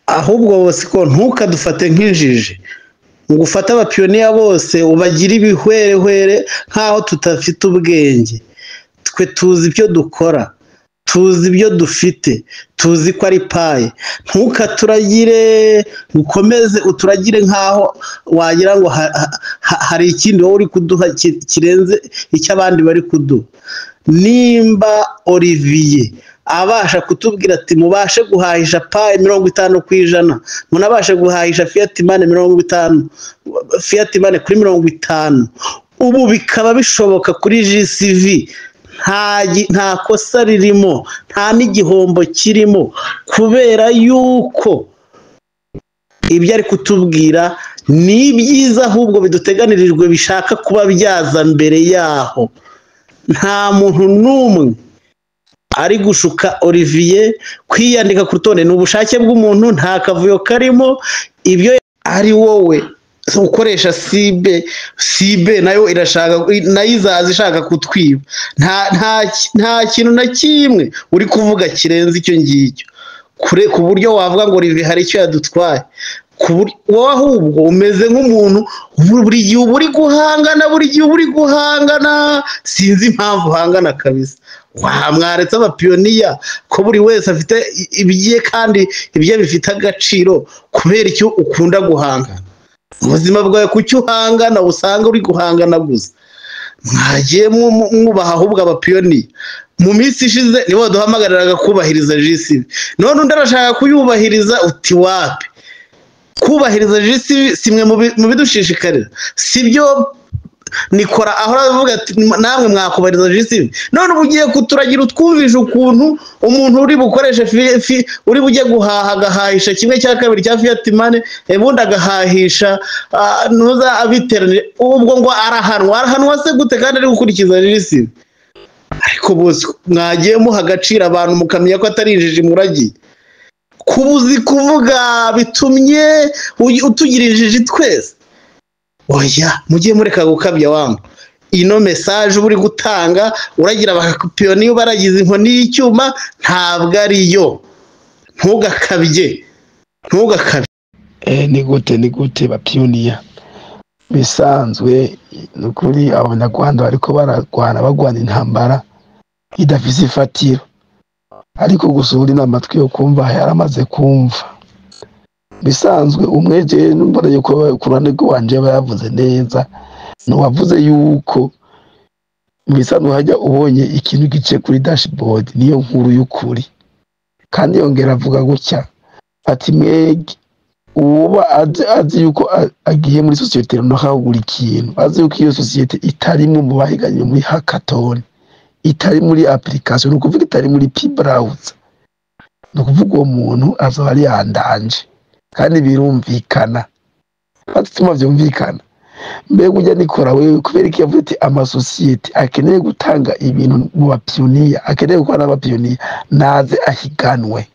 Ahubwo Bosco, ntukadufate nk'injiji ngo ufate abapiyoniya bose ubagire ibihwerehwere nk'aho tudafite ubwenge. Twe tuzi ibyo dukora, tuzi ibyo dufite, tuzi ko ari Pi. Ntukaturagire, ukomeze uturagire nk'aho wagira ngo hari ikindi wowe uri kuduha kirenze icyo abandi bari kuduha. Nimba Olivier abasha kutubwira ati mubashe guhahisha Pi 50%, munabashe guhahisha fiat money 50, fiat money kuri 50, ubu bikaba bishoboka kuri GCV, nta kosa ririmo, nta n'igihombo kirimo, kubera yuko ibyo ari kutubwira ni ibyiza ahubwo biduteganirijwe, bishaka kuba byaza mbere yaho. Nta muntu n'umwe ari gushuka Olivier. Kwiyandika ku rutonde ni ubushake bw'umuntu, nta kavuyo karimo. Ibyo ari wowe ukoresha sibe sibe, nayo irashaka, nayo izaza ishaka kutwiba. Nta kintu na kimwe uri kuvuga kirenze icyo ngicyo kure ku buryo wavuga ngo Olivier hari icyo yadutwaye. Wowe ahubwo umeze nk'umuntu buri gihe uba uri guhangana, buri gihe uba uri guhangana. Sinzi impamvu uhangana kabisa. Mwaretse abapiyoniya ko buri wese afite ibye kandi ibye bifite agaciro? Kubera icyo ukunda guhangana ubuzima bwawe, kuki uhangana? Usanga uri guhangana gusa. Mwagiye mwubaha ahubwo abapiyoniya? Mu minsi ishize nibo baduhamagariraga kubahiriza GCV, none undi arashaka kuyubahiriza, uti wapi. Kubahiriza GCV si mwe mu bidushishikarira, si byo Nikora ahora avuga ati namwe mwakubahiriza GCV? None ubu ugiye kuturagira utwumvisha ukuntu umuntu uri bukoreshe uri bujye guhaha, agahahisha kimwe cya kabiri cya fiat money, ubundi agahahisha ntuza abiteranije, ubwo ngo arahanwa? Arahanwa se gute kandi ari gukurikiza GCV? Ariko bose mwagiye muha agaciro abantu, mukamenya ko atari injiji muragiye. Kuba uzi kuvuga bitumye utugira injiji twese? Oya, mujye mureka gukabya wangu. Ino message uba uri gutanga uragira abapiyoniya baragize inkoni y'icyuma, ntabwo ariyo. Ntugakabye, ntugakabye. Ni gute, ni gute bapiyoniya? Bisanzwe ni ukuri, Abanyarwanda bariko bararwana, bagwana intambara idafise ifatiro, ariko gusa uri n'amatwi yo kumva yaramaze kumva. Bisanzwe umwegere mbona yuko ku ruhande rw'iwanje aba yavuze neza, ntiwavuze yuko mu bisanzwe hajya ubonye ikintu gice kuri dashboard niyo nkuru y'ukuri. Kandi yongera avuga gutya ati mwege uba azi yuko agiye muri sosiyete runaka kugura ikintu, azi yuko iyo sosiyete itarimwo mu bahiganye muri hackathon, itari muri application, ni ukuvuga itari muri Pi Browser, ni ukuvuga uwo muntu azoba ari yandanje. Kandi birumvikana, batuma vyumvikana. Mbega ujya nikora wewe, kubera iki yavuze ati amasosiyete akeneye gutanga ibintu mu bapiyoniya, akeneye gukora n'abapiyoniya, naze ahiganwe?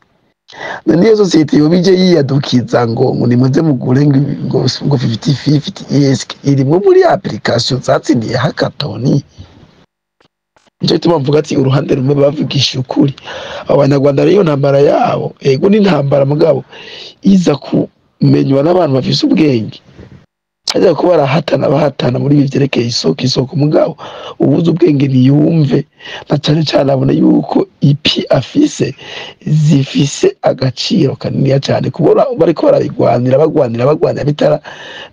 None iyo sosiyete yoba ije yiyadukiza ngo nimuze mugure ngo 50-50 ESK, irimwo muri application zatsindiye hackathon? Nico gituma mvuga ati uruhande rumwe bavugisha ukuri. Abo Banyarwanda rero, intambara yabo, ego ni intambara, mugabo iza kumenywa n'abantu bafise ubwenge. Hajya kuba barahatana, bahatana muri ibi vyerekeye isoko, isoko, mugabo ubuze ubwenge ntiyumve, na cane cane abona yuko ipi afise zifise agaciro kaniniya cane, kubona bariko barabigwanira, bagwanira, bagwanira,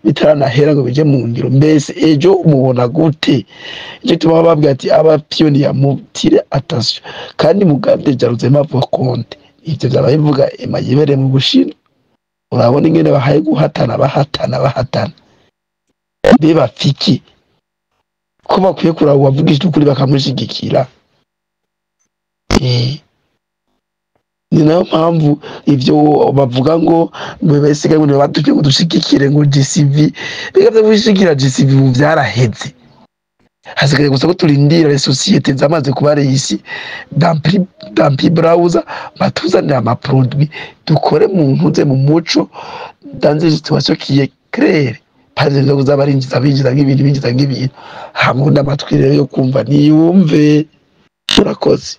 bitaranahera ngo bije mu ngiro. Mbese ejo umubona gute? Ico gituma bababwira ati abapiyoniya mutire attention kandi mugarde jalousement vos comptes. Ivyo vyaba bivuga ema yibereye mu Bushinwa. Urabona ingene bahaye guhatana, bahatana, bahatana, mbe bafiki ko bakwiye kuraba uwavugishije ukuri bakamushigikira. Ni nayo mpamvu ivyo bavuga ngo basigaye ngo badufye ngo dushigikire ngo GCV, biga vyo gushigikira GCV ubu vyaraheze. Hasigaye gusa ko turindira les sociétés zamaze kuba réussi dans Pi Browser, batuzanira ama produit, dukore mu ntuze, mu muco, dans une situation qui est claire, pas zo kuza barinjiza, binjiza nk'ibintu, binjiza nk'ibintu hamwe n'amatwi rero yo kumva niyumve. Murakoze.